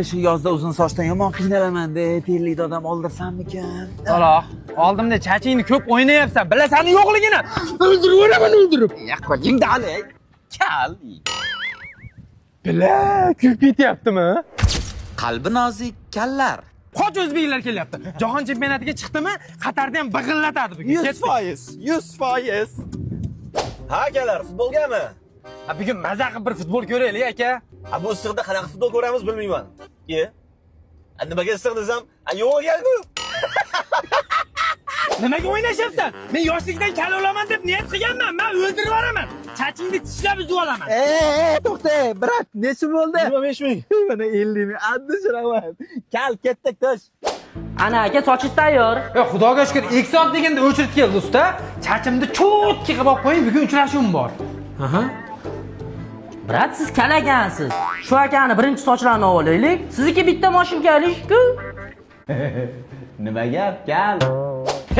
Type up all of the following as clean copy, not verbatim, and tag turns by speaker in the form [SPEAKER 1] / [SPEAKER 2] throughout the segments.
[SPEAKER 1] Shu yozda uzun sochdan yomon qiynalaman-da, terlikda odam oldirsammikan?
[SPEAKER 2] Saloh, oldimda chachingni ko'p o'ynayapsan, bilasan yo'qligini. O'ldirib yuboraman, o'ldirib.
[SPEAKER 1] Yo'qoling dali. Kal.
[SPEAKER 2] Bila, kuyib ketyaptimi?
[SPEAKER 1] Qalbi nozik kallar.
[SPEAKER 2] Qoch, o'zbeklar kelyapti. Jahon chempionatiga chiqdimi? Qatarda ham big'illatadi bugun.
[SPEAKER 1] 100%, 100%.
[SPEAKER 3] Ha, akalar, futbolgami?
[SPEAKER 2] Ha, bugun maza qilib bir futbol ko'raylik, aka.
[SPEAKER 3] Ha, bu issiqda qanaqa futbol ko'ramiz, bilmayman. E? A, nimaga issiq desam, a, yo'q ekan-ku.
[SPEAKER 2] Nimaga o'ynashyapsan? Men yoshlikdan kal olaman deb niyat qilganman. Men o'ldirib yuboraman. Chachingni tishlab uzib olaman.
[SPEAKER 1] Ey, to'xta, брат, nechi bo'ldi?
[SPEAKER 3] 25 ming.
[SPEAKER 1] Mana 50 ming. Addi shiraman. Kal, ketdik, tosh.
[SPEAKER 4] Ana aka, sochingiz tayyor.
[SPEAKER 2] E, xudoga shukur, 2 soat deganda o'chirib keldi usta. Chachimni чётко qilib olib qo'ying, bugun uchrashuvim bor. Aha.
[SPEAKER 4] Брат, siz kal ekansiz. Shu akani birinchi sochlarini olaylik. Sizniki bitta mashinkalik-ku.
[SPEAKER 1] Nima gap, kal?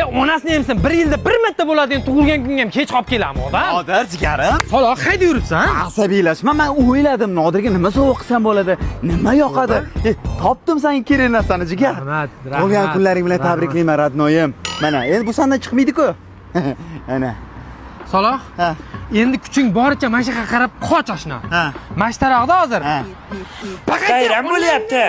[SPEAKER 2] E, onasini emsin, bir yilda bir marta bo'ladigan tug'ilgan kunga ham kech qolib keladimi odam?
[SPEAKER 1] Nodir, jigarim.
[SPEAKER 2] Saloh, qayda yuribsan?
[SPEAKER 1] Asabiylashma, men o'yladim, Nodirga nima sovg'a qilsam bo'ladi, nima yoqadi? E, topdim senga kerak narsani, jigar.
[SPEAKER 2] Rahmat, rahmat.
[SPEAKER 1] Tug'ilgan kunlaring bilan
[SPEAKER 2] Rahmat.
[SPEAKER 1] Tabriklayman, родной im. Mana, endi bu sandan chiqmaydi-ku. Ana.
[SPEAKER 2] Saloh,
[SPEAKER 1] Ha.
[SPEAKER 2] endi kuching boricha mana shu yoqqa qarab qoch, oshna.
[SPEAKER 1] Ha.
[SPEAKER 2] Mana shu tarafda hozir.
[SPEAKER 1] Ha.
[SPEAKER 5] Bayram bo'lyapti.